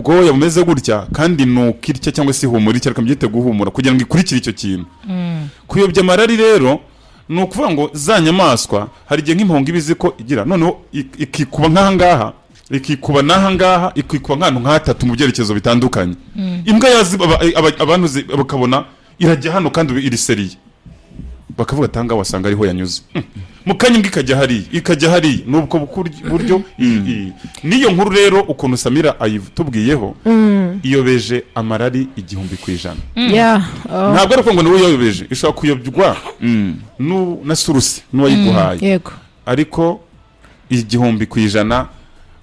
Ubwoya bumeze gutya kandi nuko itya cyangwa se ihumura itya, reka mbyite guhumura kugira ngo ikurikire icyo kintu. Kuyobya amarari rero ni ukuvuga ngo za nyamaswa, hari igihe nk'impongo iba izi ko igira, noneho ikikuba nk'aha ngaha, ikikuba n'aha ngaha, ikikuba nk'ahantu nk'hatatu mu byerekezo bitandukanye. Imbwa yazi abantu bakabona irajya hano kandi iri sérieux, bakavuga ati: "Ahangaha wasanga ariho yanyuze." Mu kanya imbwa ikajya hariya, ikajya hariya. Ni ubwo buryo n'iyo nkuru rero, ukuntu Samira ayitubwiyeho, iyobeje amarari 1000%. Yeah. Ntabwo ari uko ngo niwe uyobeje, ishobora kuyobywa na source n'uwayiguhaye, ariko 1000%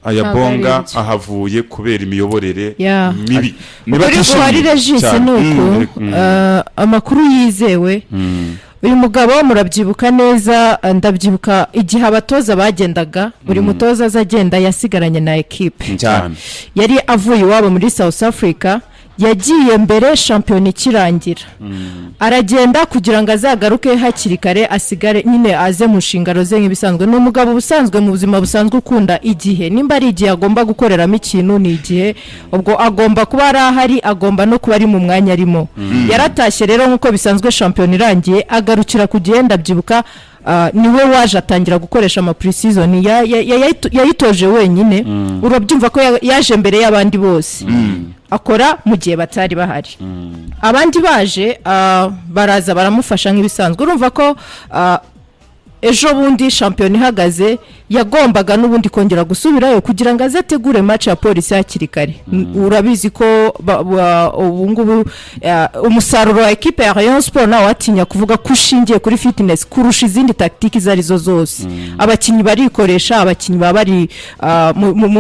aya Ntabwo ari bonga ibyo. ahavuye kubera imiyoborere mibi. Ukuri Batishimiye guhari, Regis, cyane. ni uku, amakuru yizewe, uyu mugabo murabyibuka neza, ndabyibuka igihe abatoza bagendaga, buri mutoza aza agenda yasigaranye na ekipe. Cyane. Yari avuye iwabo muri South Africa, yagiye mbere shampiyona ikirangira, aragenda kugira ngo azagaruke hakiri kare, asigare nyine aze mu nshingano ze nk'ibisanzwe. Ni umugabo ubusanzwe, mu buzima busanzwe, ukunda igihe. Nimba ari igihe agomba gukoreramo ikintu, ni igihe ubwo agomba kuba ari ahari, agomba no kuba ari mu mwanya arimo. Yaratashye rero nk'uko bisanzwe, shampiyona irangiye agarukira ku gihe. Ndabyibuka, niwe waje atangira gukoresha ama pre-season, yayitoje wenyine. Urabyumva ko yaje mbere y'abandi bose, akora mu gihe batari bahari. Abandi baje, baraza baramufasha nk'ibisanzwe. Urumva ko ejo bundi shampiyona ihagaze, yagombaga n'ubundi kongera gusubirayo kugira ngo aze ategure match ya Polisi hakiri kare. Urabizi ko ubu ngubu umusaruro wa ekipe ya Rayon Sport nawe watinya kuvuga ko ushingiye kuri fitness kurusha izindi tactique izo arizo zose. Abakinnyi barikoresha, abakinnyi baba bari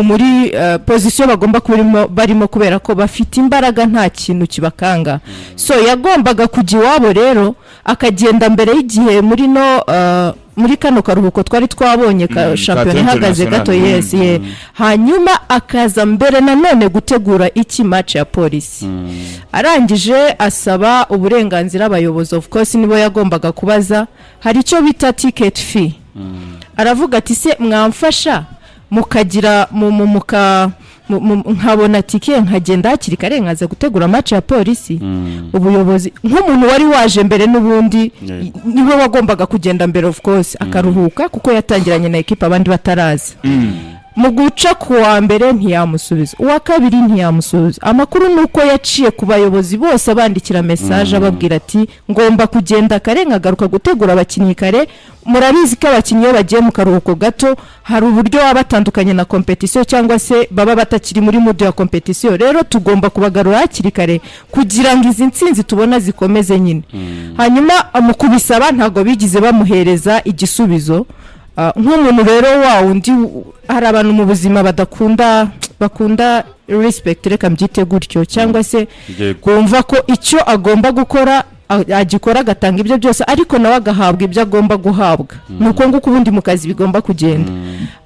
muri position bagomba kuba barimo kubera ko bafite imbaraga, nta kintu kibakanga. So yagombaga kujya iwabo rero, akagenda mbere y'igihe muri no muri kano karuhuko twari twabonye ka shampiyona ka ihagaze gato. international. Yes, ye. Hanyuma akaza mbere nanone gutegura iki match ya Polisi. Arangije asaba uburenganzira abayobozi, of course nibo yagombaga kubaza. Hari icyo bita ticket fee. Aravuga ati: "Se mwamfasha mukagira mu mu muka mu- mu- nkabona tike, nkagenda hakiri kare, nkaza gutegura match ya Polisi?" Ubuyobozi, nk'umuntu wari waje mbere n'ubundi, niwe wagombaga kugenda mbere, of course akaruhuka kuko yatangiranye na ekipa abandi bataraza. Mu guca ku wa mbere ntiyamusubiza, uwa kabiri ntiyamusubiza. Amakuru ni uko yaciye ku bayobozi bose abandikira message, ababwira ati: "Ngomba kugenda kare nkagaruka gutegura abakinnyi kare. Murabizi ko abakinnyi iyo bagiye mu karuhuko gato, hari uburyo baba batandukanye na compétition, cyangwa se baba batakiri muri mood ya compétition. Rero tugomba kubagarura hakiri kare kugira ngo izi nsinzi tubona zikomeze nyine." Hanyuma mu kubisaba ntabwo bigize bamuhereza igisubizo. Nk'umuntu rero wa wundi, hari abantu mu buzima badakunda, bakunda respect, reka mbyite gutyo, cyangwa se kumva ko icyo agomba gukora agikora, agatanga ibyo byose, ariko nawe agahabwa ibyo agomba guhabwa. Ni uko nguko ubundi mu kazi bigomba kugenda.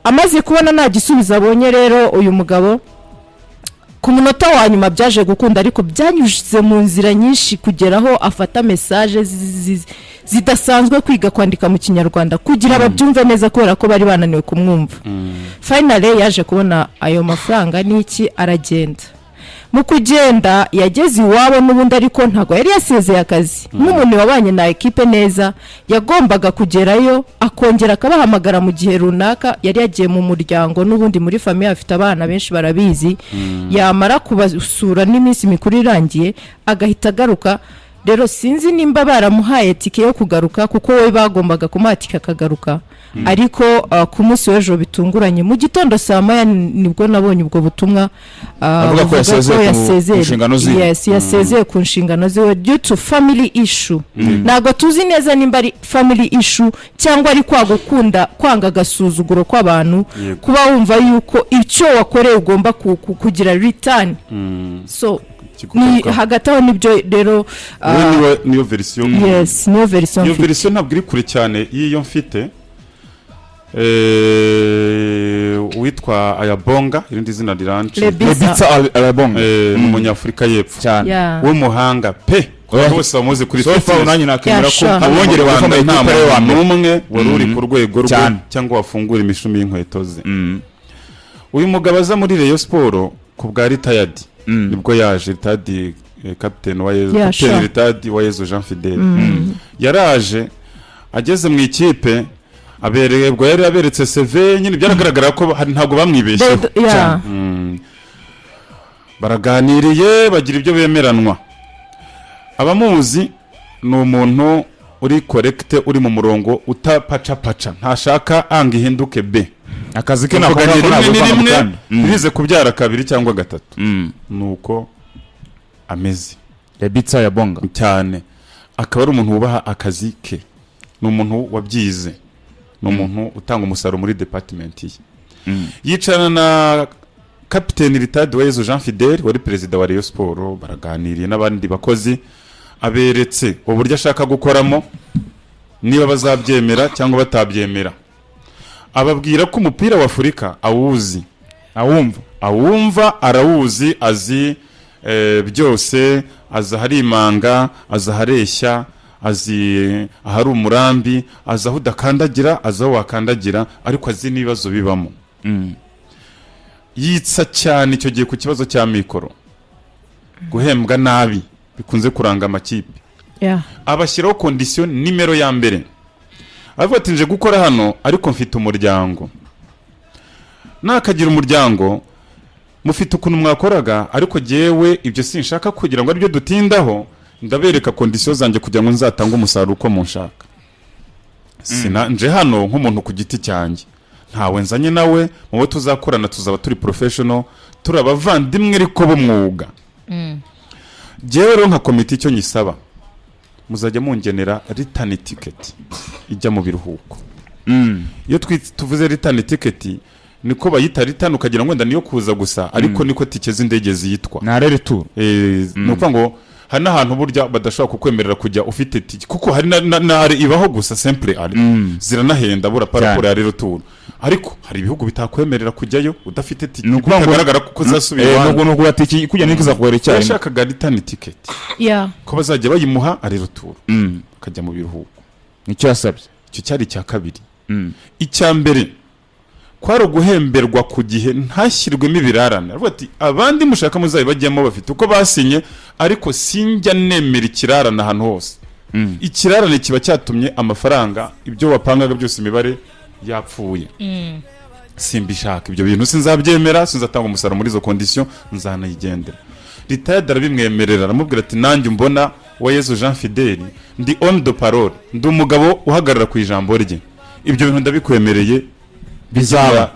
Amaze kubona nta gisubizo abonye rero, uyu mugabo ku munota wa nyuma byaje gukunda, ariko byanyuze mu nzira nyinshi kugeraho afata message zidasanzwe, kwiga kwandika mu Kinyarwanda kugira babyumve neza, kubera ko bari bananiwe kumwumva. Finally yaje kubona ayo mafaranga n'iki, aragenda. Mu kugenda yageze iwabo n'ubundi, ariko ntabwo yari yasezeye akazi. Nk'umuntu wabanye na ekipe neza, yagombaga kugerayo akongera akabahamagara mu gihe runaka. Yari yagiye mu muryango n'ubundi, muri famille afite abana benshi, barabizi. Yamara kubasura n'iminsi mikuru irangiye, agahita agaruka. Rero sinzi nimba baramuhaye tike yo kugaruka, kuko we bagombaga kumuha tike akagaruka. Ariko ku munsi w'ejo bitunguranye mu gitondo saa 1 nibwo nabonye ubwo butumwa Avuga ko buvuga yasezeye ku nshingano ziwe. Yes, yasezeye ku nshingano ziwe due to family issue. Ntabwo tuzi neza nimba ari family issue cyangwa ari kwa gukunda kwanga agasuzuguro kw'abantu, kuba wumva yuko icyo wakoreye ugomba kugira return. So ni Kikugarukaho. hagati aho nibyo rero. Wowe niyo version? Yes, niyo version Iyo mfite. version ntabwo iri kure cyane y'iyo mfite. Uwitwa Ayabonga, irindi zina rirance. Lebitsa. Lebitsa Ayabonga. Ni Umunyafurika y'Epfo Cyane. W'umuhanga pe. Oya. Bose bamuzi kuri So far fitness. nanjye nakemera ko Abongere mu Rwanda nta ikipe ari we wa muntu mbere. n'umwe wari uri ku rwego rwe Cyane. cyangwa wafungura imishumi y'inkweto ze. Uyu mugabo aza muri Rayon Sport. Ku bwa retired, nibwo yaje retired captain wa Yezu, Yeah, captain sure. retired wa Yezu Jean Fidele yaraje, ageze mu ikipe abereye, ubwo yari aberetse CV nyine, byaragaragara ko ntabwo bamwibeshyeho. Yeah. Baraganiriye, bagira ibyo bemeranwa. Abamuzi, ni umuntu uri correct, uri mu murongo, utapacapaca, ntashaka anga ihinduke b. Akazi ke nako Tuvuganye ntabwo rimwe ni ntabwo rimwe, kandi. Ntirize kubyara kabiri cyangwa gatatu. Nuko ameze. Yabitsa ya bonga. Cyane. Akaba ari umuntu wubaha akazi ke, ni umuntu wabyize, ni umuntu utanga umusaruro muri department ye. Yicarana na kapiteni retired Uwayezu Jean Fidele wari perezida wa Rayon Sport, baraganiriye n'abandi bakozi, aberetse uburyo ashaka gukoramo, niba bazabyemera cyangwa batabyemera. Ababwira ko umupira wa Afurika awuzi, awumva, awumva, arawuzi, azi byose, azi ahari imanga, azi ahareshya, azi ahari umurambi, azi aho udakandagira, azi aho wakandagira, ariko azi n'ibibazo bibamo. Yitsa cyane icyo gihe ku kibazo cya mikoro, guhembwa nabi bikunze kuranga amakipe. Abashyiraho condition nimero ya mbere, avuga ati: "Nje gukora hano, ariko mfite umuryango. Nakagira umuryango, mufite ukuntu mwakoraga, ariko jyewe ibyo sinshaka kugira ngo aribyo dutindaho. Ndabereka condition zanjye kugira ngo nzatange umusaruro uko munshaka. Sina nje hano nk'umuntu ku giti cyanjye, ntawe nzanye nawe mu bo tuzakorana, tuzaba turi professional, turi abavandimwe ariko b'umwuga. Jyewe rero nka komite, icyo nyisaba, muzajya mungenera return ticket ijya mu biruhuko." Iyo tuvuze return ticket, niko bayita return, ukagira ngo wenda niyo kuza gusa, ariko niko tike z'indege zitwa. Ni aller-retour. Ni ukuvuga ngo hari n'ahantu burya badashobora kukwemerera kujya ufite tike, kuko hari na aller ibaho gusa, simple aller, ziranahenda bura par rapport ya retour, ariko hari ibihugu bitakwemerera kujyayo udafite tike, Ni ukuvuga ngo bitagaragara kuko uzasubira iwanyu. Nubwo nuko tike kujya niko izakuhera icyarimwe. Yashakaga return ticket, ko bazajya bayimuha aller retour, akajya mu biruhuko. Nicyo yasabye. Icyo cyari icya kabiri. Icya mbere kwari uguhemberwa ku gihe, ntashyirwemo ibirarane. Aravuga ati: "Abandi mushaka muzabibajyemo, bafite uko basinye, ariko sinjya nemera ikirarane ahantu hose." Ikirarane kiba cyatumye amafaranga, ibyo wapangaga byose, imibare yapfuye. Simbishaka ibyo bintu, sinzabyemera, sinzatanga umusaruro muri izo condition, nzanayigendera. Retired arabimwemerera, aramubwira ati: "Nanjye mbona wa Yezu Jean Fidele, ndi homme de parole, ndi umugabo uhagarara ku ijambo rye, ibyo bintu ndabikwemereye." Bizaba.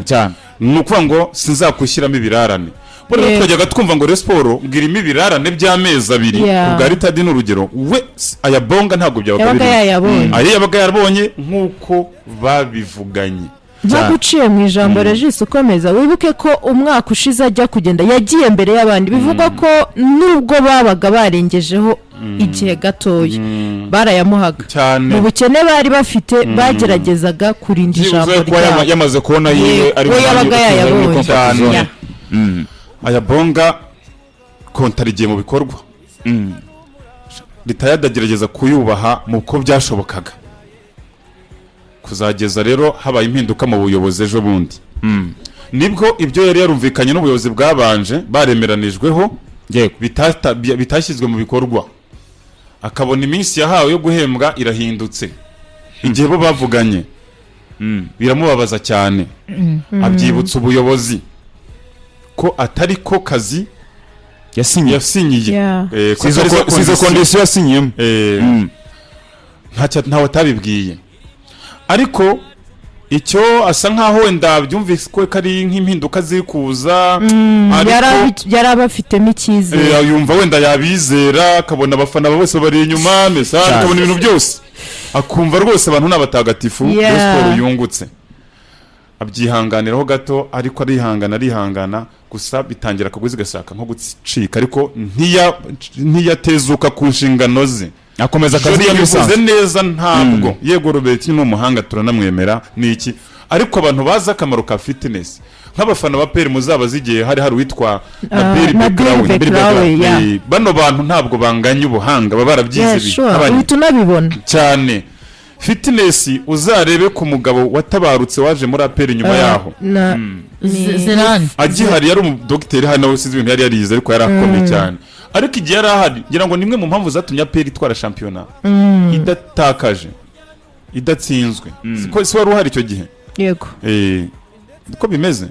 Cyane. Ni ukuvuga ngo sinzakushyiramo ibirarane. Buriya twajyaga twumva ngo Rayon Sport ngo irimo ibirarane by'amezi 2. Ubwa retired ni urugero, we aya bonga ntabwo byabaga Yabaga birimo. yayabonye. Ayo yabaga yarabonye nk'uko babivuganye. Ntaguciye mu ijambo, Regis, ukomeza, wibuke ko umwaka ushize ajya kugenda yagiye mbere y'abandi. Bivugwa ko nubwo babaga barengejeho igihe gatoya, barayamuhaga. Cyane. Mu bukene bari bafite, bageragezaga kurinda ijambo Byibuze kuba ryabo. yamaze kubona yiwe Yego, ari we mu yabaga mwanya uri muri yayabonye. comfort Cyane. zone. Aya bonga kontara igiye mu bikorwa, retired agerageza kuyubaha mu uko byashobokaga, kuzageza rero habaye impinduka mu buyobozi ejo bundi. Nibwo ibyo yari yarumvikanye n'ubuyobozi bwabanje baremeranijweho bitashyizwe mu bikorwa, akabona iminsi yahawe yo guhembwa irahindutse igihe bo bavuganye. Biramubabaza cyane, abyibutsa ubuyobozi ko atari ko kazi yasinye. Yasinyiye. Ko Sizo atari zo sizo condition. Condition yasinyiyemo. Ntawe atabibwiye, ariko icyo asa nkaho wenda byumvise ko ari nk'impinduka ziri kuza, ariko Yari abafitemo icyizere. Yumva wenda yabizera, akabona abafana bose bari inyuma, message, Cyane. akabona ibintu byose, akumva rwose abantu ni abatagatifu. Rayon Sport yungutse, abyihanganiraho gato, ariko arihangana, arihangana gusa, bitangira akagozi gashaka nko gucika, ariko ntiyatezuka ku nshingano ze. Akomeza akazi Jody ke yabivuze nk'ibisanzwe. neza. Ntabwo, yego, Robert ni umuhanga, turanamwemera ni iki, ariko abantu bazi akamaro ka fitness, nk'abafana ba APR, muzaba zigiye hari uwitwa Nabil Nabil Bekrawi. Bekrawi, yeah. Bano bantu ntabwo banganya ubuhanga, baba barabyize Yeah, sure. bihabanye Uhita unabibona. cyane. Fitness uzarebe ku mugabo watabarutse waje muri APR nyuma yaho Zerani agihari yari umudogiteri hano nawe sinzi ibintu yari yarize ariko yari akomeye cyane. Ariko igihe yari ahari ngira ngo nimwe mu mpamvu zatumye APR itwara shampiyona idatakaje idatsinzwe. Siko si wari uhari icyo gihe? Yego. Niko bimeze.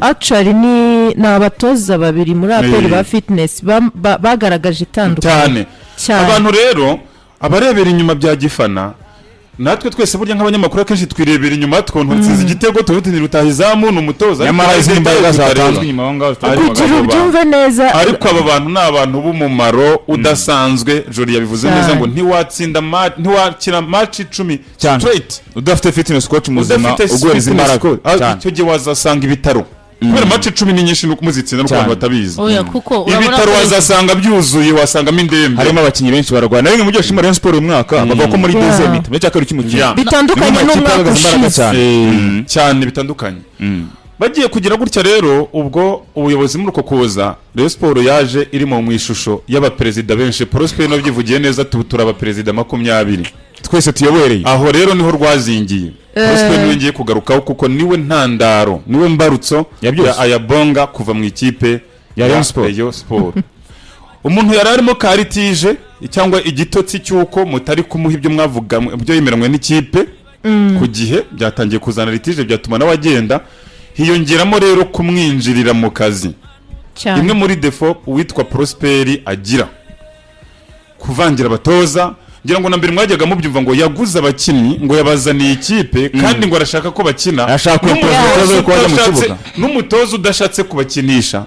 Actually ni abatoza babiri muri APR ba fitness bagaragaje itandukanye cyane. Abantu rero abarebera inyuma bya gifana, natwe twese burya nk'abanyamakuru akenshi twirebera inyuma twontu nsize igitego tuvutinira rutahizamu ni umutoza, nyamara izindi mbaraga zatanzwe inyuma aho ngaho kugira ubyumve neza. Ariko aba bantu ni abantu b'umumaro udasanzwe. Jori yabivuze neza ngo ntiwatsinda ntiwakina match 10 straight udafite fitness coach muzima uguhereza imbaraga. Icyo gihe wazasanga ibitaro kubera match 10 ni nyinshi nuko muzitsinda nuko abantu batabizi. Ibitaro wazasanga byuzuye, wasangamo indembe, harimo abakinnyi benshi bararwana. Rimwe mu byo shima Rayon Sport uyu mwaka bavuga ko muri deuxième mi-temps muri cya kabiri cy'umukino bitandukanye n'umwaka ushize cyane bitandukanye. Bagiye kugira gutya rero ubwo ubuyobozi muri uko kuza Rayon Sport yaje iri mu ishusho y'abaperezida benshi. Prosper no byivugiye neza tubutura abaperezida 20 twese tuyoboreye. Aho rero niho rwazingiye. Prosper niwe ngiye kugarukaho kuko niwe ntandaro, niwe mbarutso ya Ayabonga kuva mu ikipe ya Rayon Sport. Umuntu yari arimo karitije cyangwa igitotsi cy'uko mutari kumuha ibyo mwavuga ibyo yemeranywe n'ikipe ku gihe, byatangiye kuzana litije byatuma nawe agenda. Hiyongeramo rero kumwinjirira mu kazi. Imwe muri defo uwitwa Prosper agira kuvangira abatoza. Ngira ngo na mbere mwajyaga mubyumva ngo yaguze abakinnyi ngo yabazaniye ikipe kandi ngo arashaka ko bakina, n'umutoza udashatse kubakinisha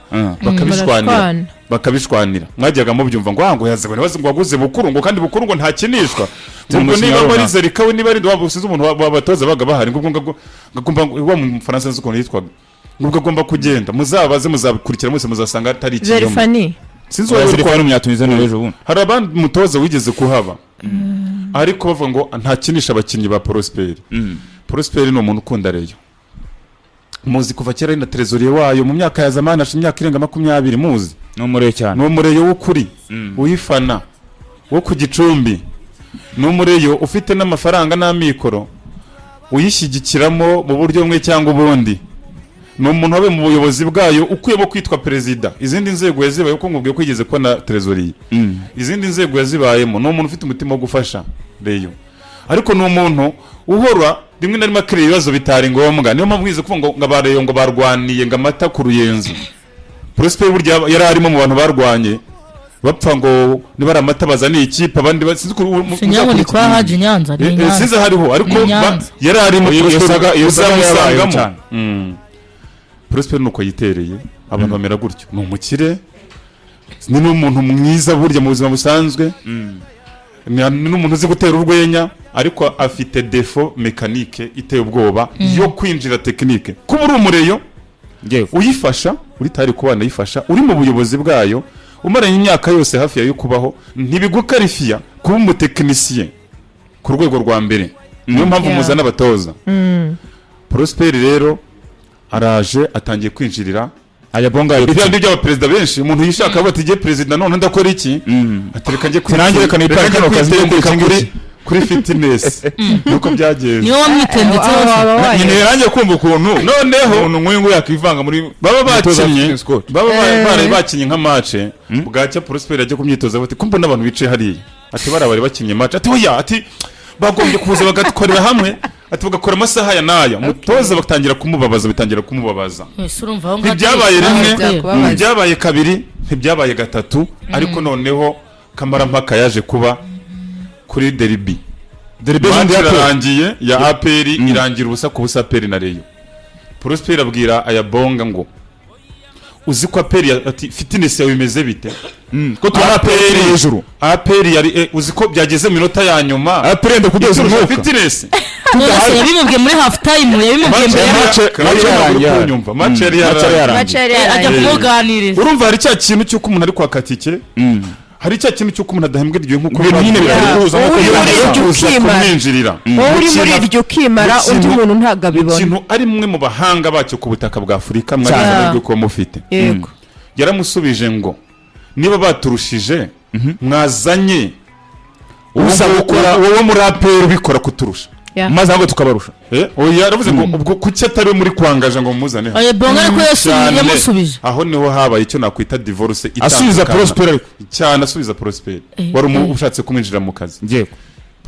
bakabishwanira. Mwajyaga mubyumva ngo ngo yazabone ngo waguze Bukuru ngo kandi Bukuru ngo ntakinishwa. Ubwo niba muri Zerika we niba ari wabusize umuntu wabatoza baga bahari ngo ngagomba wa mu Faransa nzi ukuntu yitwaga ngo agomba kugenda. Muzabaze muzabikurikira mwese muzasanga atari ikinyoma. Sinzi uwo Zerika n'umunyatuniza n'ejo bundi hari abandi mutoza wigeze kuhaba ariko bavuga ngo ntakinisha abakinnyi ba Prosper. Prosper ni umuntu ukunda Rayon, muzi kuva kera ari na trésorier wayo mu myaka ya zamani, ashe imyaka irenga 20 muzi. Ni umureyo cyane, ni umureyo w'ukuri uyifana wo ku Gicumbi, ni umureyo ufite n'amafaranga n'amikoro uyishyigikiramo mu buryo bumwe cyangwa ubundi. Ni umuntu wabe mu buyobozi bwayo ukuyemo kwitwa perezida, izindi nzego yazibaye uko ngubwiye kwigeze kuba na trésorier, izindi nzego yazibayemo. Ni umuntu ufite umutima wo gufasha Rayon, ariko ni umuntu uhora rimwe na rimwe akira ibibazo bitari ngombwa. Niyo mpamvu mwize kuvuga ngo ba Rayon ngo barwaniye ngo amata ku Ruyenzi. Prosper burya yari arimo mu bantu barwanye bapfa ngo niba ari amata bazaniye ikipe abandi sinzi ko kwa Haji Nyanza sinzi hariho, ariko yari arimo uzamusangamo. Prosper nuko yitereye abantu bamera gutyo. Ni umukire, ni n'umuntu mwiza burya mu buzima busanzwe, ni n'umuntu uzi gutera urwenya, ariko afite defo mekanike iteye ubwoba yo kwinjira tekinike. Kuba uri umureyo uyifasha, uri tari kubana ayifasha, uri mu buyobozi bwayo umaranye imyaka yose hafi yayo kubaho, ntibigukarifiya kuba umutekinisiye ku rwego rwa mbere. Niyo mpamvu muzana abatoza. Prosper rero araje atangiye kwinjirira Ayabonga. Ibyo ndi by'abaperezida benshi, umuntu yishaka avuga ati perezida none ndakora iki, atereka ngiye kuri fitness nuko byagenze. Niyo wamwitendetse hose nyine yarangiye kumva ukuntu noneho umuntu nk'uyu nguyu yakivanga muri baba bakinnye, baba bari bakinnye nka match bwacya Prosper ajya ku myitozo ati kumva n'abantu bicaye hariya, ati barabari bakinnye match, ati oya, ati bagombye kuza bagakorera hamwe, ati bagakora amasaha ya naya. Umutoza batangira kumubabaza, bitangira kumubabaza. Ntibyabaye rimwe, ntibyabaye kabiri, ntibyabaye gatatu, ariko noneho kamarampaka yaje kuba kuri derby. Derby yarangiye ya APR irangira ubusa ku busa APR na Rayon. Prosper abwira Ayabonga ngo uzi ko APR ati fitness yawe imeze bite ko tubona APR hejuru, APR yari uzi ko byageze mu minota ya nyuma APR ndakugeza umwuka fitness. Yabimubwiye muri half time, yabimubwiye mbere match match yari yarangiye ajya kumuganiriza. Urumva hari cya kintu cy'uko umuntu ari kwaka tike, hari cya kintu cy'uko umuntu adahembwa iryo nkuko nyine birahuza nkuko kumwinjirira. Uri muri iryo ukimara undi muntu ntago abibona. Ikintu ari mwe mu bahanga bacyo ku butaka bwa Afurika mwagize ko mufite. Yaramusubije ngo niba baturushije mwazanye Usaba gukora wowe muri APR ubikora kuturusha. Yeah. Maze ahubwo tukabarusha. Oya, yaravuze ngo ubwo kuki atari muri kwangaje ngo mumuzane hano? Ayabonga ariko Cyane. yamusubije. Aho niho habaye icyo nakwita divorce asubiza itandukana. Prosper ariko. Cyane, asubiza Prosper wari ushatse kumwinjira mu kazi. Ngiye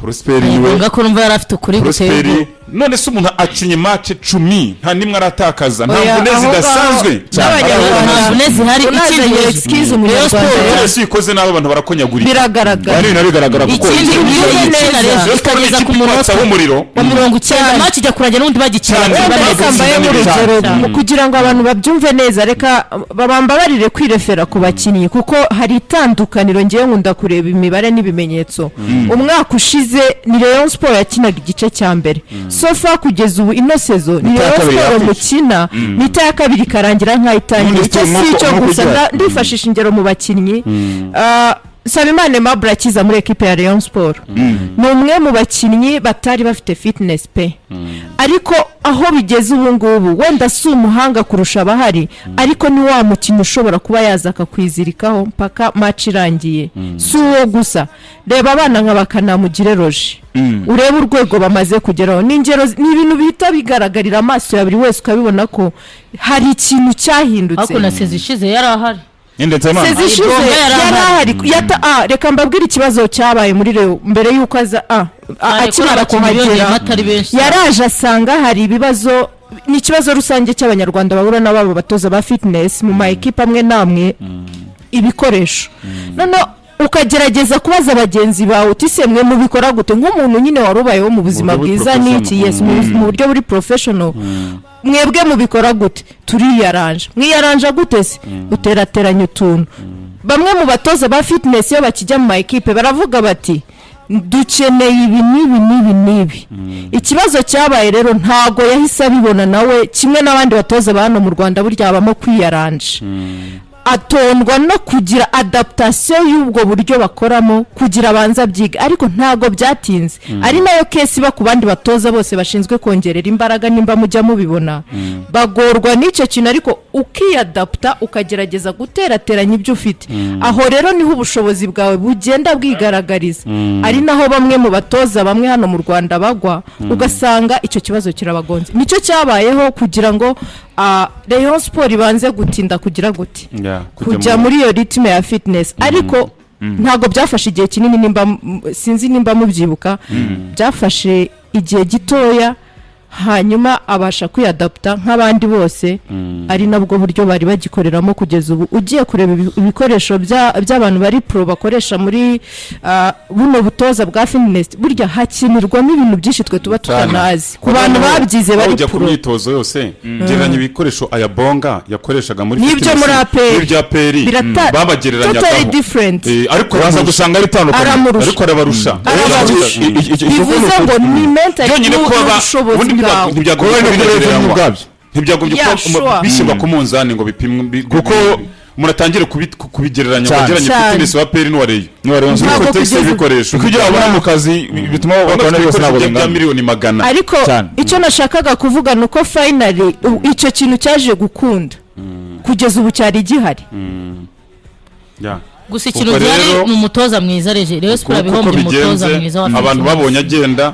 Prosper niwe. Ayabonga ko numva yari afite ukuri guteye Prosper ubwoba. none se umuntu akinye match 10 nta nimwe aratakaza, nta Oya, mvune aho ngaho zidasanzwe. n'Abanyarwanda. Nta mvune zihari. Unazanye Ikindi excuse Rayon umunyarwanda Sport Wese uyikoze nabi abantu barakonyagurika. Biragaragara. Bari bigaragara kuko Ikindi, iyo Neza. ikina rero Rayon Sport ni ikageza ku ikipe munota ikwatsaho umuriro. wa 90, match ijya kurangira n'ubundi bagikina. Cyane. Wenda Bari reka mbaye gutsinda nk'urugero cyane. kugira ngo abantu babyumve neza, reka bambabarire kwirefera ku bakinnyi kuko hari itandukaniro. Ngewe nkunda kureba imibare n'ibimenyetso. Umwaka ushize ni Rayon Sport yakinaga igice cya mbere. So far, kugeza ubu ino saison, ni Mita ya Rayon kabiri Sport yakwishe. mukina mita ya kabiri ikarangira nk'ayitangiye. Ubundi Icyo si icyo umwuka gusa, ujya. ndifashisha ingero mu bakinnyi. Nsabimana Aimable akiza muri ekipe ya Rayon Sport ni umwe mu bakinnyi batari bafite fitness pe, ariko aho bigeze ubu ngubu wenda si umuhanga kurusha abahari, ariko ni wa mukinnyi ushobora kuba yaza akakwizirikaho mpaka match irangiye. Si uwo gusa, reba abana nka Bakanamugire Roje, urebe urwego bamaze kugeraho. Ni ingero, ni ibintu bihita bigaragarira amaso ya buri wese, ukabibona ko hari ikintu cyahindutse. Ariko na saison ishize yari ahari. Nyine Nsabimana. Saison ishize Ayibonga yari yari ahari. ahari. Reka mbabwire ikibazo cyabaye muri Rayon mbere y'uko aza, akimara Abakinnyi kuhagera. biyongeyemo atari benshi. Yaraje asanga hari ibibazo, ni ikibazo rusange cy'Abanyarwanda bahura n'ababo batoza ba fitness mu ma ekipa amwe n'amwe, ibikoresho. Noneho ukagerageza kubaza bagenzi bawe uti: "Se mwe mubikora gute?" Nk'umuntu nyine wari ubayeho mu buzima buryo buri bwiza n'iki, professional. yes, mu buryo buri professional, mwebwe mubikora gute? Turiyaranja. Mwiyaranja gute se? Uterateranya utuntu. Bamwe mu batoza ba fitness iyo bakijya mu ma ekipe baravuga bati: "Dukeneye ibi n'ibi n'ibi n'ibi." Ikibazo cyabaye rero, ntago yahise abibona nawe kimwe n'abandi batoza ba hano mu Rwanda. Burya habamo kwiyaranja, atondwa no kugira adaptation y'ubwo buryo bakoramo kugira abanza abyiga, ariko ntago byatinze. Ari nayo case iba ku bandi batoza bose bashinzwe kongerera imbaraga. Nimba mujya mubibona, bagorwa n'icyo kintu, ariko ukiyadaputa, ukagerageza guterateranya ibyo ufite. Aho rero niho ubushobozi bwawe bugenda bwigaragariza, ari naho bamwe mu batoza bamwe hano mu Rwanda bagwa, ugasanga icyo kibazo kirabagonze. Nicyo cyabayeho kugira ngo Rayon Sport ibanze gutinda kugira gute, Yeah, kujya muri iyo rythme ya fitness. Ariko ntabwo byafashe igihe kinini, nimba sinzi nimba mubyibuka, byafashe igihe gitoya, hanyuma abasha kwiyadaputa nk'abandi bose, ari nabwo buryo bari bagikoreramo kugeza ubu. Ugiye kureba ibikoresho by'abantu bari pro bakoresha muri buno butoza bwa fitness, burya hakinirwamo ibintu byinshi twe tuba tutanazi ku bantu babyize bari ujya ku pro. myitozo yose, gereranya ibikoresho Ayabonga yakoreshaga muri N'ibyo fitness muri APR. n'ibya APR babagereranyagaho. Totally different. Ariko uraza aramurusha. Gusanga ari itandukanye. Aramurusha. Ariko arabarusha. Arabarusha. Bivuze ngo ni mental Byonyine kuba n'ubushobozi ubundi bwawe. ntibyagombye Kuba kuba no kureba binagereranywa. ubwabyo. Ntibyagombye Yeah, kuba sure. bishyirwa ku munzani ngo bipimwe umuntu atangire kubigereranya ngo Cyane. agereranye Cyane. fitness wa APR n'uwa Rayon N'uwa Rayon muri Ntabwo context y'ibikoresho. Kuko ibyo babona mu kazi bituma bakora byose ntabwo bya bingana. miliyoni magana. Ariko Cyane. icyo nashakaga kuvuga ni uko finally icyo kintu cyaje gukunda, kugeza ubu cyari gihari. Yeah. Gusa ikintu Ubwo gihari rero, ni umutoza mwiza reje. Rayon Sport kuko uko abihombye umutoza bigenze, mwiza wa abantu fitness. babonye agenda.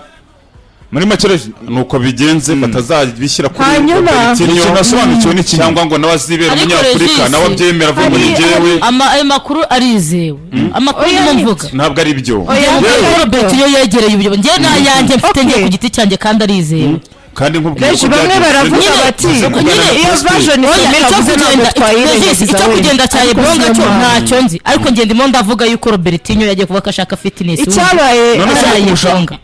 Muri make rero, nuko bigenze, batazabishyira kuri Hanyuma- Robertinho, ikintu nasobanukiwe ni kimwe. Cyangwa ngo nawe azibera Ariko umunyafurika, Regis, nawe abyemera avuga ngo ni njyewe. Ayo makuru arizewe, amakuru Oya, ndimo ni- mvuga. Ntabwo ari byo. Oya, Yewe, ntabwo ari Robertinho yegereye ubuyobozi, njye nayanjye mfite Okay. njye ku giti cyanjye kandi arizewe. Kandi nkubwiye Benshi ko bamwe byagenze. baravuga Nyine- bati Uze kuganira na iyo Prosper. version Oya, Samir icyo avuze ntabwo kugenda twayirengagiza Regis, icyo wenda. kugenda cya Ariko Ebonga siyo cyo mpamvu. ntacyo nzi, ariko njye ndimo ndavuga yuko Robertinho yagiye kuvuga ko ashaka fitness. Icyabaye None se Araye kurusha Bonga.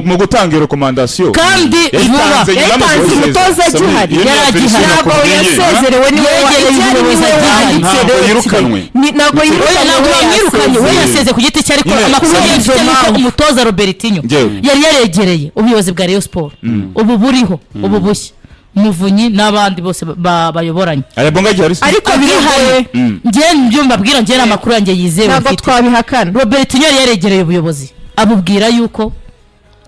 mu gutanga iyo recommandation Kandi vuba. yayitanze nyuma Yayitanze y'amazi umutoza Samir, agihari. iyo niyo Yari version agihari. Ntabwo nakubwiye. yasezerewe, niwe Yegereye icyari ubuyobozi niwe agihari. wanditse Ntabwo lettre. yirukanwe. Ntabwo Oya, yirukanwe, ntabwo we bamwirukanye, we yasezeye. yaseze ku giti cye, ariko Nyine, amakuru kubera ye izo mfite ni uko mpamvu. umutoza Robertinho Njyewe. yari yaregereye ubuyobozi bwa Rayon Sport ubu buriho, ubu bushya, Muvunyi n'abandi bose bayoboranye. Aya Bonga agihari se? Ariko biragoye. Njye njye mbabwira, njye n'amakuru yanjye yizewe Ntabwo mfite, twabihakana. Robertinho yari yaregereye ubuyobozi abubwira yuko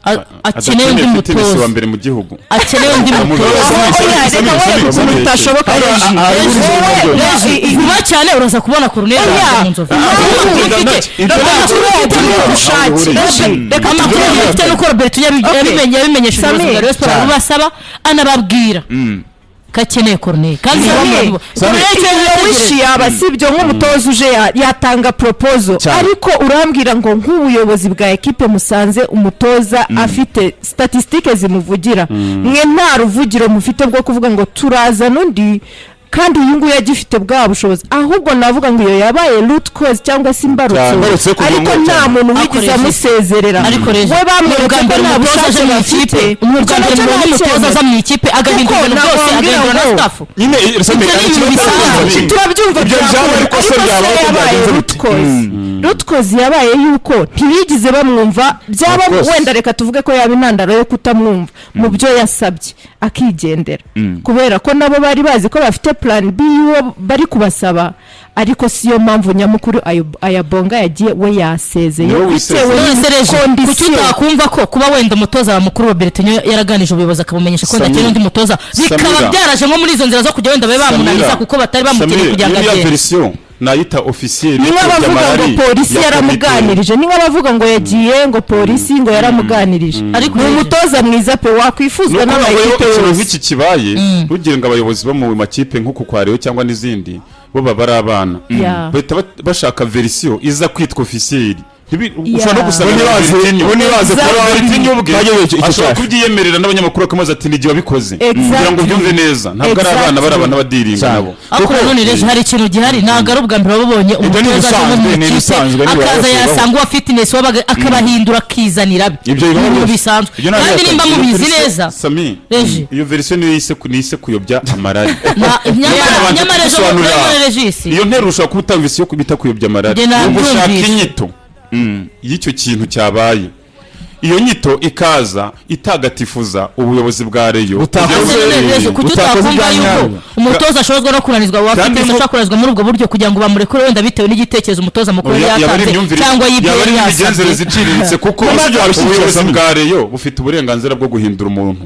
Akeneye undi Adakeneye fitness wa mutoza, mbere mu gihugu. Akeneye undi mutoza. Oya, reka wowe ukuntu bitashoboka, Reji. Reji, vuba cyane uraza kubona Corneille Oya. araza mu Nzovu. Ubushake. Reji, reka amakuru mfite nuko Roberto yabimenye, yabimenyesha ubuyobozi bwa Rayon Sports, abubasaba, anababwira ko akeneye Corneille kandi Samir, Corneille icyo iyo wish yaba si ibyo, nk'umutoza uje yatanga proposal, Cyane. ariko urambwira ngo nk'ubuyobozi bwa ekipe musanze umutoza afite statisitike zimuvugira, mwe nta ruvugiro mufite bwo kuvuga ngo turazana undi kandi uyu nguyu agifite bwa bushobozi. Ahubwo navuga ngo iyo yabaye root cause cyangwa se imbarutso, Cyane. Imbarutso yo kuva ariko ngo nta cyane. muntu wigeze Ariko amusezerera. Ariko rero We bamweretse ni ubwa ko mbere nta umutoza aje bushake mu bafite. ikipe, ni ubwa Icyo mbere nacyo mbonye umutoza ntacyemera. aza mu ikipe agahindura Kuko ibintu byose, nababwira agahindura na ngo- staff. Nyine Samir, Ibyo ni ibintu bisanzwe. Turabyumva, Ibyo byaba byakunda, ariko se ariko byaba se ariko yabaye byagenze root bite? cause, root cause yabaye yuko ntibigeze bamwumva, byaba Of course. wenda reka tuvuge ko yaba intandaro yo kutamwumva mu byo yasabye, akigendera, kubera ko nabo bari bazi ko bafite plan B y'uwo bari kubasaba. Ariko siyo mpamvu nyamukuru Ayabonga yagiye, we yasezeye Niwe bitewe wisezeye. None se Reji, kuki condition. utakumva ko kuba wenda umutoza wa mukuru Robertinho yaraganije ubuyobozi akabumenyesha ko wenda Samir. akeneye undi mutoza, bikaba Samira. byaraje nko muri izo nzira zo kujya wenda babe bamunaniza Samira, kuko batari bamukeneye Samir, kugira ngo iriya agende? version nayita officiel. Ni nk'abavuga ngo polisi yaramuganirije, ni nk'abavuga ngo yagiye ngo polisi ngo yaramuganirije. Ariko Ni Reji- umutoza mwiza pe, wakwifuzwa Nuko n'amakipe ikintu yose. nk'iki kibaye, ntugire ngo abayobozi bo mu makipe nk'uku kwa Rayon cyangwa n'izindi bo baba ari abana, bahita bashaka version iza kwitwa officiel. Ushobora no gusanga Bo ntibazi- Robertinho- bo ntibazi kuba Robertinho ubwe bagejeje icyo ashobora cyasha. kubyiyemerera n'abanyamakuru bakamubaza ati: "Ni wabikoze?" Kugira ngo ubyumve neza, ntabwo ari abana, bari abantu b'abadiringa Cyane. nabo. Ariko nanone rero hari ikintu gihari, ntabwo ari ubwa mbere wabonye Ibyo ni umutoza aje nko mu ibisanzwe, ni ikipe ibisanzwe, ni akaza bibaho. yasanga uwa fitness wabaga akabahindura akizanira abe. Ibyo bibaho Ni ibintu rwose. bisanzwe. Ibyo ntabwo Kandi nimba bibaho. mubizi neza, Sami, Reji. iyo version niyo yise kuyobya amarari. Nyamara Nabanje nyamara ejo kugusobanurira. nyamara Regis, Iyo nteruro ushobora kuba utamvise iyo bita kuyobya amarari. Njye Ni ugushaka nabyumvise. inyito y'icyo kintu cyabaye, iyo nyito ikaza itagatifuza ubuyobozi bwa Rayon. Butakoze- Ese none Reji, kuki Utakoze utakumva ibya yuko nyabyo. umutoza ashobozwa no kunanizwa, wa Kandi fitness ashobora kunanizwa muri ubwo buryo kugira ngo bamurekure wenda bitewe n'igitekerezo umutoza mukuru Yaba ari yatanze imyumvire, cyangwa y'ibyo yaba ari yari imigenzereze yasabye? iciriritse, kuko Ibyo wabishyigikiye, ubuyobozi Sami. bwa Rayon bufite uburenganzira bwo guhindura umuntu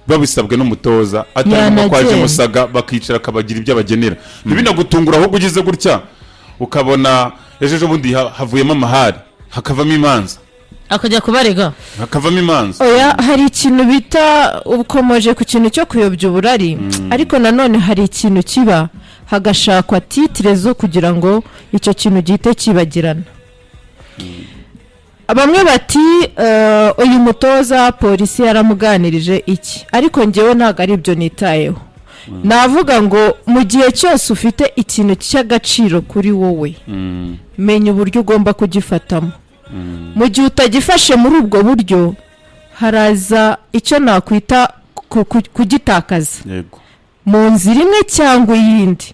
babisabwe n'umutoza, atari ngombwa ko aje Yanagenda. musaga bakicara akabagira ibyo abagenera. Ntibinagutungura ahubwo ugize gutya ukabona ejo ejo bundi havuyemo amahari, hakavamo imanza. Akajya kubarega. Hakavamo imanza. Oya, hari ikintu bita, ukomoje ku kintu cyo kuyobya uburari, ariko nanone hari ikintu kiba hagashakwa titre zo kugira ngo icyo kintu gihite kibagirana. Bamwe bati: "Uyu mutoza polisi yaramuganirije iki?" Ariko ngewe ntabwo ari ibyo nitayeho. Navuga ngo mu gihe cyose ufite ikintu cy'agaciro kuri wowe, menya uburyo ugomba kugifatamo. Mu gihe utagifashe muri ubwo buryo, haraza icyo nakwita kugitakaza mu nzira imwe cyangwa iyindi.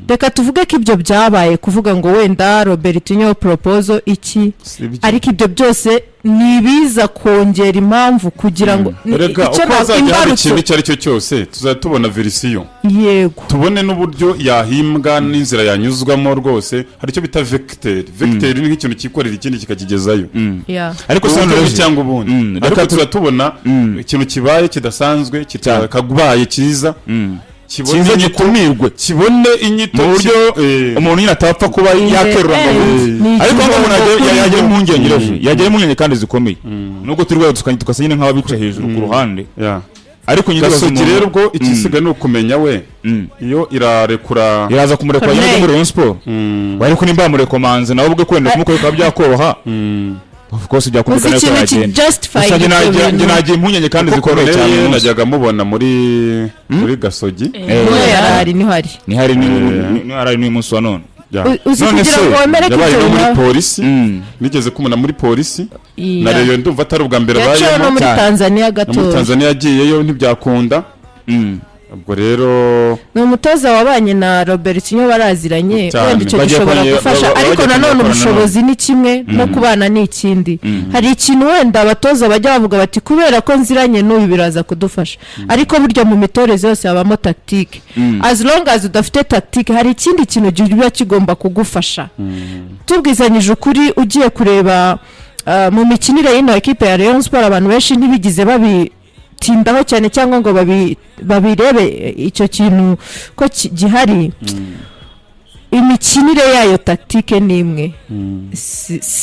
Reka tuvuge ko ibyo byabaye, kuvuga ngo wenda Robertinho proposal iki, Sibyo. ariko ibyo byose ni ibiza kongera impamvu kugira ngo Erega icyo uko hazajya haba imbarutso. ikintu icyo ari cyo cyose, tuzajya tubona version, tubone n'uburyo yahimbwa n'inzira yanyuzwamo. Rwose hari icyo bita vecteur. Vecteur ni nk'ikintu cyikorera ikindi kikakigezayo. Ariko uburyo se bumwe Reji, cyangwa ubundi, ariko reka tuba tubona ikintu kibaye kidasanzwe, kitakabaye cyiza, kibone cyiza inyito, gikumirwe, kibone inyito mu buryo umuntu nyine atapfa kuba yakerura ngo Ni ariko aho umuntu igihombo kuri yagira bo. impungenge Reji, yagira impungenge kandi zikomeye, nubwo turi rwego tugasa nyine nk'ababica hejuru ku ruhande, ariko nyine Gasogi umuntu- rero ubwo ikisigaye ni ukumenya we iyo irarekura. Iraza kumurekura nyine Corneille. muri Rayon Sport, ariko nimba yamurekomanze nawe ubwe kwenda kumukora bikaba byakoroha, of course Uzi byakumvikana ko ikintu yagenda. kijustify Gusa njye ibyo njye bintu. nagira impungenge kandi Kuko zikomeye cyane Corneille uyu munsi. najyaga mubona muri Gasogi. Niwe yarahari, niho ari. Nihari nihari n'uyu munsi wa none. Uzi None kugira se, ngo wemere ko Yabaye ibyo no muri bintu polisi, nigeze kumubona muri polisi na Rayon, ndumva atari ubwa mbere Yaciwe no abayemo. muri Cyane. Tanzania No muri gatoya. Tanzania yagiyeyo ntibyakunda. Ubwo rero Ni umutoza wabanye na Robertinho, baraziranye. Cyane. Wenda icyo Bagiye gishobora gufasha, ariko bagiye nanone kongera ubushobozi ni kimwe no kubana ni ikindi. Hari ikintu wenda abatoza bajya bavuga bati: "Kubera ko nziranye n'uyu biraza kudufasha," ariko burya mu mitoreze yose habamo tactique. As long as udafite tactique, hari ikindi kintu kiba kigomba kugufasha. Tubwizanyije ukuri, ugiye kureba Mu mikinire y'ino ekipe ya Rayon Sport abantu benshi ntibigize babitindaho cyane cyangwa ngo babirebe icyo kintu ko gihari. Imikinire yayo tactique ni imwe.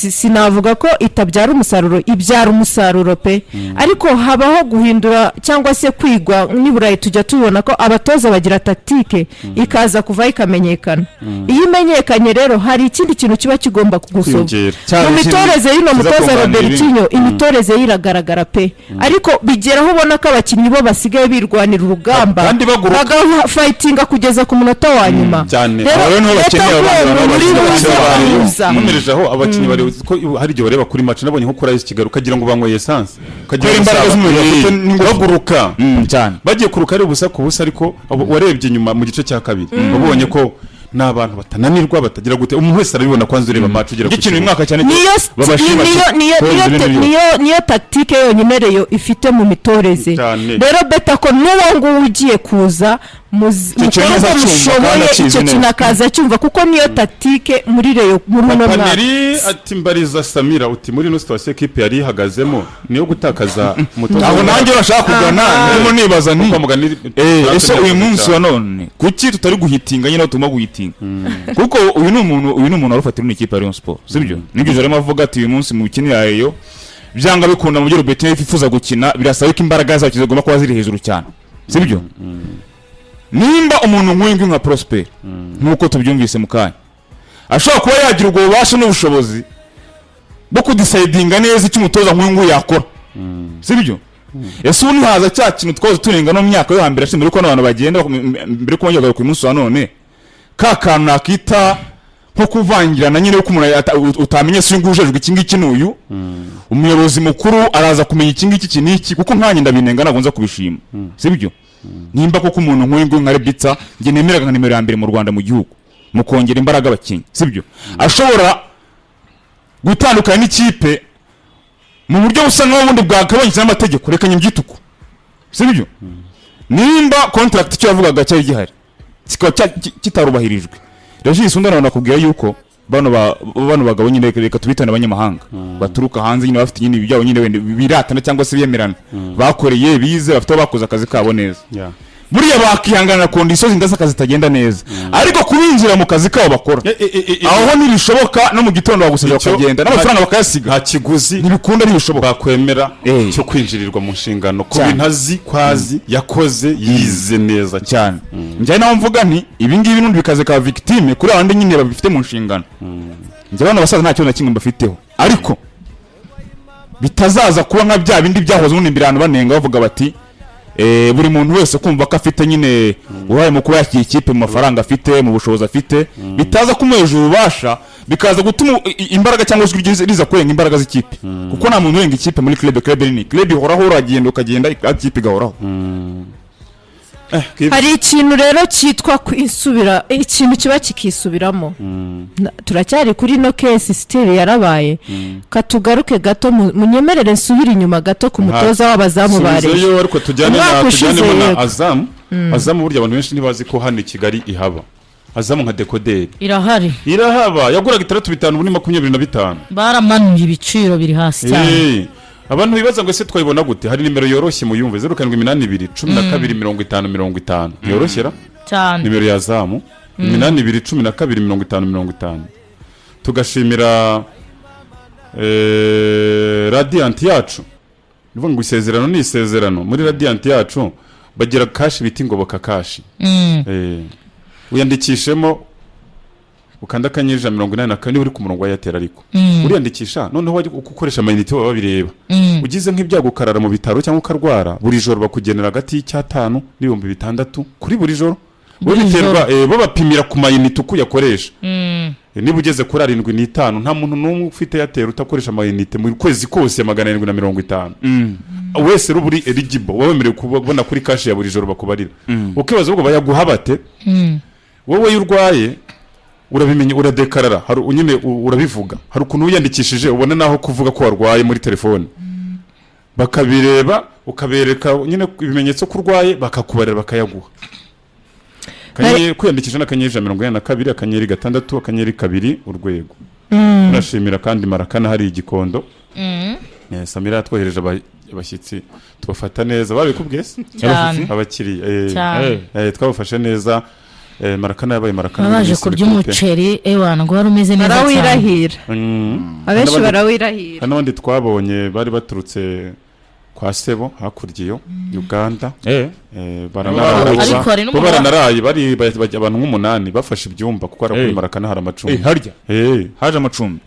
Sinavuga ko itabyara umusaruro, ibyara umusaruro pe, ariko habaho guhindura cyangwa se kwigwa. Niburayi tujya tubona ko abatoza bagira tactique ikaza kuva ikamenyekana. Iyo imenyekanye rero hari ikindi kintu kiba kigomba kugusoma. Mu mitoreze y'uno mutoza Robertinho, imitoreze iragaragara pe, ariko bigeraho ubona ko abakinnyi bo basigaye birwanira urugamba bagafightinga kugeza ku munota wa nyuma. Nkomerejeho abakinnyi bari ko hari igihe bareba kuri match nabonye nko kuri AS Kigali ukagira ngo banyweye essence, ukagira imbaraga z'umubiri baguruka cyane, bagiye kuruka ari ubusa ku busa. Ariko warebye nyuma mu gice cya kabiri wabonye ko n'abantu batananirwa batagira gute, umuntu wese arabibona kwanza ureba match ugera ku kintu mwaka cyane. Niyo tactique yonyine Rayon ifite mu mitoreze. Rero beta ko n'uwo nguwo ugiye kuza mushoboye icyo kintu akaza cyumva, kuko niyo tactique muri Rayon muri uno mwaka. Paneri ati mbariza Samira uti muri ino situation equipe yari ihagazemo niyo gutakaza umutoza. Aho nanjye bashaka kugana ndimo nibaza nti ese uyu munsi wa none kuki tutari guhitinga nyine tuma guhitinga? Kuko uyu ni umuntu warufatira ni ikipe ya Rayon Sport, sibyo? Nibyo jarimo avuga ati uyu munsi mu mikino ya Rayon byanga bikunda mu byo Robertinho yifuza gukina birasaba ko imbaraga zacu zigomba kuba ziri hejuru cyane, sibyo? Nimba umuntu nk'uyu nka Prosper nkuko tubyumvise mu kanya ashobora kuba yagira ubwo bubasha n'ubushobozi bwo kudecidinga neza icyo umutoza nk'uyu nguyu yakora, sibyo? Ese ubu ntihaza cya kintu twahoze turenga no mu myaka yo hambere mbere yuko abantu bagenda mbere yuko bongera ku munsi wa none, ka kantu nakita nko kuvangirana nyine uko umuntu utamenye se uyu ujejwe iki ngiki n'uyu, umuyobozi mukuru araza kumenya iki ngiki iki n'iki, kuko nkanjye ndabinenga ntabwo nza kubishima, sibyo? Nimba koko umuntu nk'uyu nguyu nka Rebitsa njye nemeraga nka nimero ya mbere mu Rwanda mu gihugu mu kongera imbaraga abakinnyi, sibyo? Ashobora gutandukana n'ikipe mu buryo busa nk'aho ubundi bwakabanyije n'amategeko, reka nyimbyituko, sibyo? Nimba contract icyo yavugaga cyari gihari kikaba kitarubahirijwe, Regis undi anakubwira yuko bano bagabo nyine reka tubitane abanyamahanga baturuka hanze nyine bafite nyine ibyabo nyine wenda biratana cyangwa se biyemerana, bakoreye bize bafite bakoze akazi kabo neza, buriya bakihangana conditions ndetse akazi tagenda neza, ariko kubinjira mu kazi kabo bakora aho ntibishoboka. No mu gitondo bagusabye bakagenda n'amafaranga bakayasiga, nta kiguzi ntibikunda, ntibishoboka bakwemera cyo kwinjirirwa mu nshingano ku bintu azi kwazi yakoze yize neza cyane. Njye naho mvuga nti ibi ngibi n'undi bikaze ka victime kuri abandi nyine babifite mu nshingano. Njye bano basaza nta kintu na kimwe mbafiteho, ariko bitazaza kuba nka bya bindi byahoze ubundi mbere abantu banenga bavuga bati buri muntu wese kumva ko afite nyine uruhare mu kuba yakira ikipe mu mafaranga afite mu bushobozi afite, bitaza kumuhesha ububasha bikaza gutuma imbaraga cyangwa ijwi riza kurenga imbaraga z'ikipe, kuko nta muntu urenga ikipe muri club. Club ni club ihoraho, uragenda ukagenda ikipe igahoraho. Hari ikintu rero cyitwa kwisubira, ikintu kiba kikisubiramo. Turacyari kuri no case still yarabaye. Katugaruke gato, munyemerere nsubire inyuma gato ku mutoza w'abazamu ba Rayon. Ariko tujyane na Azam. Azam burya abantu benshi ntibazi ko hano i Kigali ihaba. Azam nka dekoderi irahari, irahaba, yaguraga 65 ubu ni 25. Baramanuye ibiciro biri hasi cyane. Abantu bibaza ngo ese twayibona gute? Hari nimero yoroshye muyumve 0782 12 50 50. Yoroshera cyane nimero ya Zamu 82 12 50 50. Tugashimira Radiant yacu. Nivuga ngo isezerano ni isezerano. Muri Radiant yacu bagira cash biti ngoboka cash. Uyandikishemo ukanda akanyenyeri 184 niba uri ku murongo wa Airtel, ariko uriyandikisha noneho wajya ukoresha amayinite baba babireba. Ugize nk'ibyago ukarara mu bitaro cyangwa ukarwara, buri joro bakugenera hagati y'5 n'ibihumbi 6 kuri buri joro. Bo biterwa bo bapimira ku mayinite uko uyakoresha. Niba ugeze kuri 75 nta muntu n'umwe ufite Airtel utakoresha amayinite mu kwezi kose 750. Wese ruburi eligible wowe wemerewe kubona kuri cash ya buri joro bakubarira. Ukibaza ubwo bayaguha bate? Wowe urwaye urabimenya, uradekarara, hari nyine urabivuga, hari ukuntu wiyandikishije ubona naho kuvuga ko warwaye muri telefone, bakabireba ukabereka nyine ibimenyetso ko urwaye, bakakubarira bakayaguha. Kwiyandikisha na akanyenyeri 142 akanyenyeri 6 akanyenyeri 2 urwego. Turashimira kandi Marakana hari igikondo. Samira yatwohereje abashyitsi tubafata neza, babikubwiye se? Cyane. Abakiriya Cyane. Twabafashe neza. Marakana yabaye Marakana baje kurya umuceri ewana ngo wari umeze neza cyane. Barawirahira. Abenshi barawirahira. Hari n'abandi twabonye bari baturutse kwa Sebo hakurya iyo Uganda. Ariko hari bo baranaraye bari abantu nk'umunani bafashe ibyumba kuko ari kuri Marakana hari amacumbi. Harya haje amacumbi.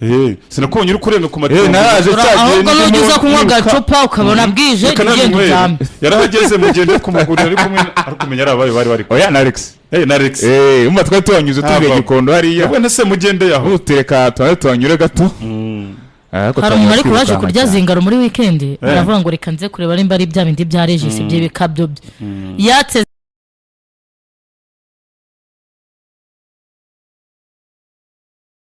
Sinakubonye uri kurenga ku macumbi. Naraje cyagiye. Ahubwo nujya uza kunywa agacupa ukabona bwije ugenda uryame. Yarahageze mugende kumugurira ari kumwe ari kumenya ari abayo bari bari. Oya na Alex. Na Alex. Umva twari tuhanyuze tuvuye Gikondo hariya. Yabwo nese mugende yaho. Utereka twari tuhanyure gato. Hari umuntu ariko waje kurya zingaro muri weekend aravuga ngo reka nze kureba nimba ari bya bindi bya Regis by'ibikabyo yatse